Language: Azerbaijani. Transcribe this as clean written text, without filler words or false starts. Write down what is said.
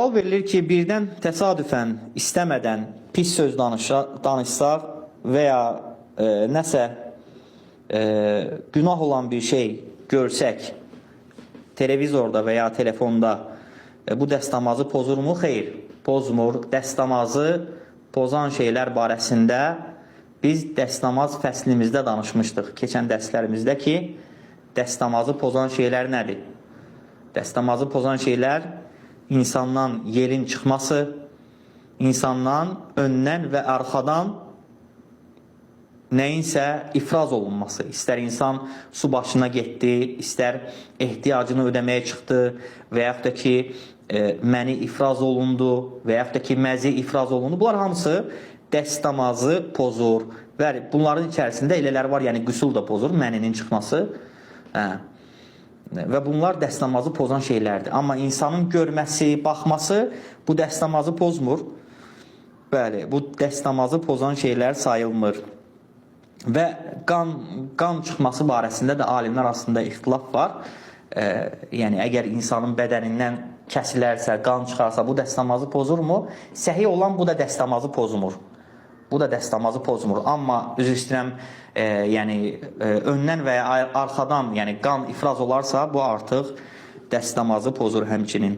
Sual verilir ki, birdən təsadüfən, istəmədən pis söz danışsaq və ya nəsə günah olan bir şey görsək televizorda və ya telefonda, bu dəstəmazı pozurmu? Xeyr, pozmur. Dəstəmazı pozan şeylər barəsində biz dəstəmaz fəslimizdə danışmışdıq. Keçən dərslərimizdə ki, dəstəmazı pozan şeylər nədir? Dəstəmazı pozan şeylər insandan yerin çıxması, insandan öndən və arxadan nəyinsə ifraz olunması. İstər insan su başına getdi, istər ehtiyacını ödəməyə çıxdı və yaxud da ki, məni ifraz olundu və yaxud da ki, məzi ifraz olundu. Bunlar hamısı dəstəmazı pozur. Və bunların içərisində elələr var, yəni qüsul da pozur, məninin çıxması. Hə. Və bunlar dəstəmazı pozan şeylərdir. Amma insanın görməsi, baxması bu dəstəmazı pozmur. Bəli, bu dəstəmazı pozan şeylər sayılmır. Və qan çıxması barəsində də alimlər arasında ixtilaf var. Yəni əgər insanın bədənindən kəsilərsə, qan çıxarsa, bu dəstəmazı pozurmu? Səhi olan bu da dəstəmazı pozmur. Bu da dəstəmazı pozmur. Amma üzr istəyirəm, yəni öndən və ya arxadan, yəni qan ifraz olarsa, bu artıq dəstəmazı pozur həmçinin.